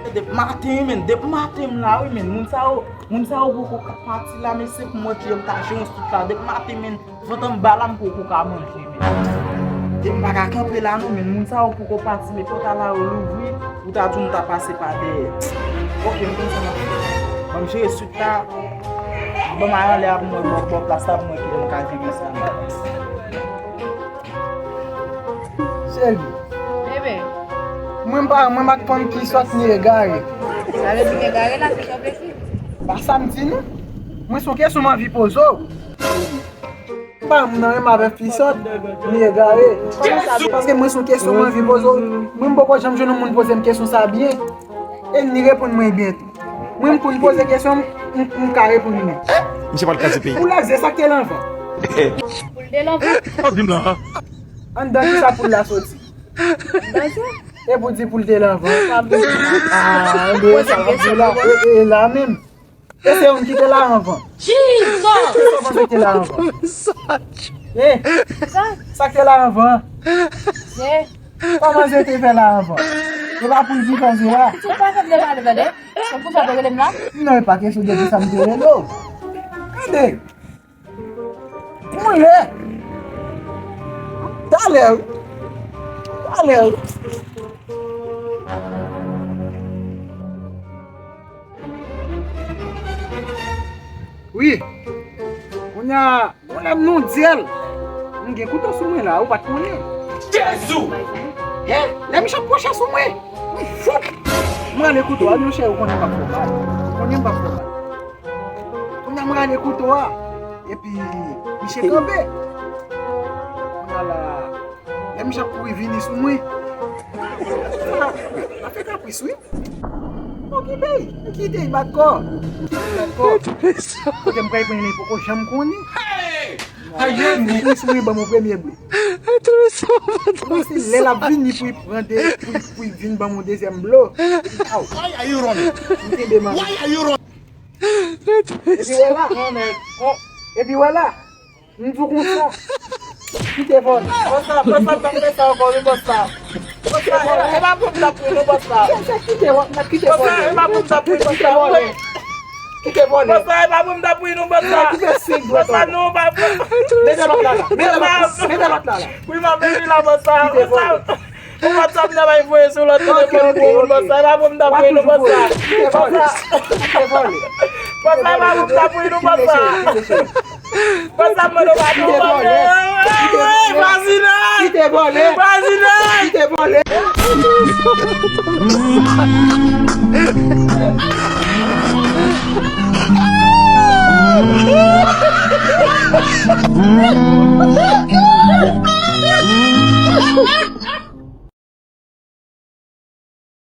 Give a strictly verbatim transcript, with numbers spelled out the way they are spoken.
Depi maten wi, men, depi maten m la wi, men, moun sa yo, moun sa yo poko ka pati la, men se pou mwen ki m ka jere yon sou la. Depi maten, men, vant an m ba la, m poko ka manje, men. E m pa ka kanpe la non, men, moun sa yo poko pati, men pòt la yo louvri, ou ta di m ta pase pa dèyè. Ok, m konn sa m ap fè. Ban m jere sou la. Ban m al anlè a pou mwen bò, bò plas la pou mwen ki m ka jere sa. Cheri. Bebe. Mwen pa, mwen pa konn ki sòt ni egare. Sa vle di m egare la, se sa w vle di? Pa sa m di non. Mwen se yon kesyon m anvi poze w. Pa m nan renmen avèk fi sòt ni egare. Paske mwen se yon kesyon m anvi poze w. Mwen m poko janm jwenn yon moun poze m kesyon sa byen. E li reponn mwen byen tou. Mwen, pou m poze kesyon, m, m, m ka reponn li. Misye pral kraze peyi. Pou l a zye, sa k te lanvan. Pou l te lanvan. Anndan ki sa pou l la soti? Anndan sa? E pou di pou l te lanvan. Ah, enben, sa w ap di la. E, e, e la menm. E se yon ki te la anvan. Jesus! Kisa w panse ki te la anvan? E, sa k te la anvan? Kòman se te fè la anvan? E pa pou l di fè se la. Pitit, pa fè m de pale, tande? Se pou sa w te rele m la? Non, e pa kesyon de pou sa m te rele w. Tande. Kounye a. Talè wi. Talè wi. Wi. Kounye a, bon, lè m nou dyèl. M gen kouto sou mwen la, ou pa t konnen. Jezi! Hè, lè misye ap pwoche sou mwen, m foup! M rale kouto a, non, chè, ou konnen m p ap fè mal. Ou konnen m p ap fè mal. Kounye a m rale kouto a, epi misye kanpe. Kounye a la, lè misye ap kouri vini sou mwen. Sa, sa fè kapris, wi. Okipe, m kite l bat kò. M kite l bat kò. Kote m pral pran li poko janm konnen. Hey! Ayen! Wi, wi, ban m yon premye bri. Wi, se lè l ap vini pou l pran de, pou, pou l vin ban m yon dezyèm blo. Aw. Why are you running? M kenbe manman. Why are you running? Epi wè la. Epi wè la. M di w konsa. Kite vòlè. Bòs la, bòs la, m p ap fè sa ankò, wi, bòs la. Bòs la, e pa pou m t ap ri, non, bòs la. Kite vòlè, kite vòlè. Bòs la, e pa pou m t ap ri, bòs la. Kite vòlè. Bòs la, e pa pou m t ap ri, non, bòs la. Kite senk dwèt la. Bòs la, non, pa. Mete lòt la, la. Mete lòt, mete lòt la, la. Wi, m ap ri la, bòs la. Kite vòlè. Ou pa t ap nan bay voye sou lòt telefòn pou moun, bòs la, e pa pou m t ap voye nou, bòs la. Bòs la, e pa pou m t ap voye nou, bòs la. Bòs la, m mande w padon, bòs la. Ey, vwazin! Vwazin!